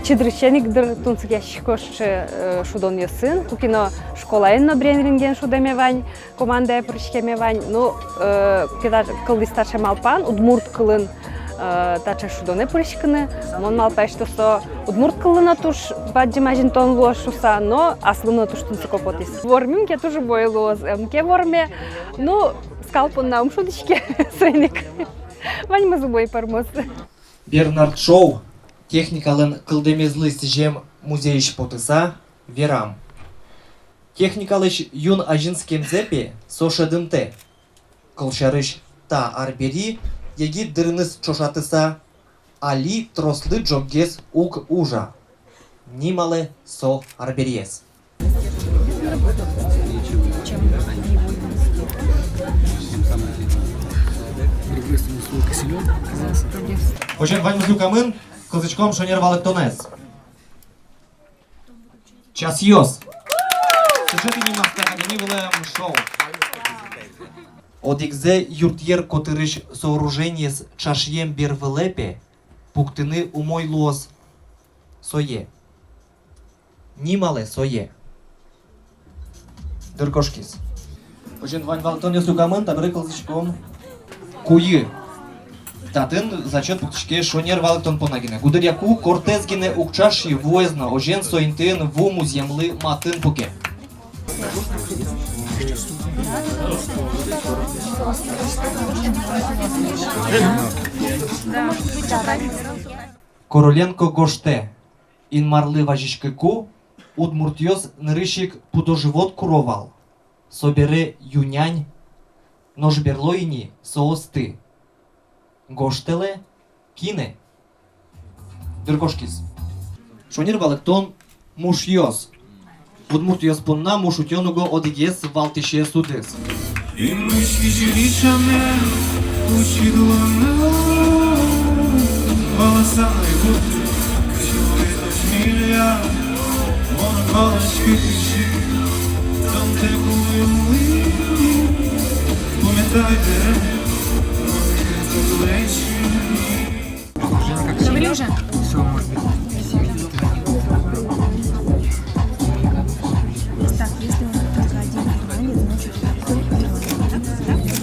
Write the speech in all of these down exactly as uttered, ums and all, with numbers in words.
Чидрысен ик, дыр, тунсыкъяськисько сыӵе, э, шудонъёсын, куке но школаын но Брейн Рентген шудэме вань, командае пыриськеме вань. Ну, э, куке та-, кылдӥз таӵе малпан удмурт кылын, э, таӵе шудонэ пыриськыны. Мон малпай, что со удмурт кыллы но туж бадӟым азинтон луоз шуыса, но аслым но туж тунсыко потӥз. Вормим ке, туж умой луоз, ӧм ке ворме, ну, скал понна ум шудӥське, соин ик ваньмыз умой пӧрмоз. Бернард Шоу техникалэн кылдэмезлы сӥзем музейысь потыса верам: техникалэсь юн азинскемзэ, пе, со шӧдымтэ. Кылсярысь, та арбери, егит дырыныз ӵошатыса, али трослы ӝоггес уг ужа. Нималэ со арбериез. Озьыен, ваньмыз люкамын, кылзӥськом шонер валэктонэз. Часъёс. Сыӵе тӥни мастер-академи вылэм шоу. Одӥгзэ юртъер котырысь сооружениез ӵашъем бервылэ, пе, пуктыны умой луоз сое. Нималэ сое. Дыр кошкиз. Озьыен, вань валэктонъёс люкамын, табере кылзӥськом куйы. Татын зачёт пуктӥське шонер валэктон понна гинэ. Гудыръя ку кортэз гинэ уг ӵашйы, вуэз но. Озьыен, со интыын ву музъемлы матын пуке. Короленко гожтэ: Инмарлы вазиськыку, удмуртъёс нырысь ик пудо-живот куро вал. Собере ю-нянь нош берло ини соосты. Гожтэлэ, кинэ. Дыр кошкиз. Шонер валэктон: мушъёс. Удмуртъёс понна муш утён уго одӥгез валтӥсез удыс. Говори уже. Так, если у нас только один ирландец, значит, какой ирландец?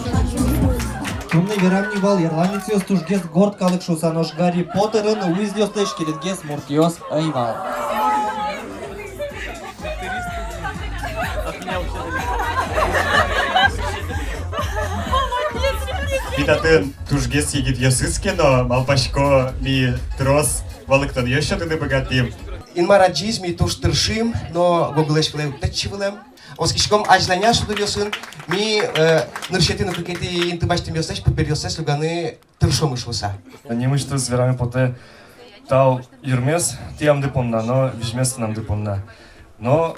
Туннэ верам ни вал, ирландецъёс тужгес горд калык шуыса, нош Гарри Поттерын Уизлиослэсь келетгес муртъёс ӧй вал. Ми татын тужгес егитъёсыз ке но, малпасько, ми трос валэктонъёс сётыны быгатӥм. Инмар адӟиз, ми туж тыршим, но гогылэсь вылэ уг тэтчы вылэм. Оскиськом, азьланяз шудонъёсын ми, э, нырысетӥ но кыкетӥ инты басьтэмъёслэсь пыдберъёссэ люканы тыршомы шуыса. Нимысьтыз вераме потэ тау йырмес тӥямды понна но визьмес тӥнамды понна. Но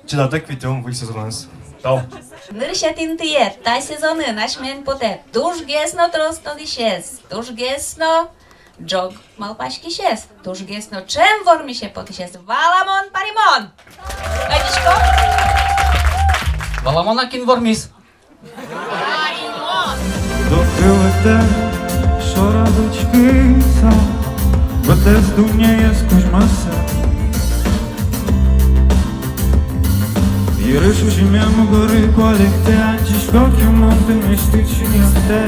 чидатэк витём выль сезонэз. Тау. Нырысетӥ интые та сезонын асьмелэн потэ тужгес но трос тодӥсез, тужгес но ӝог малпаськисез, тужгес но ӵем вормисе потӥсез. Валамон, Паримон! Адӟиськом? Валамон-а, кин вормиз? Докылытэк шорад учкыса, быдэс дуннеез кузьмаса. Йырысь узьыме мугоры куалекъя, адӟисько ке мон тынэсьтыд синъёстэ.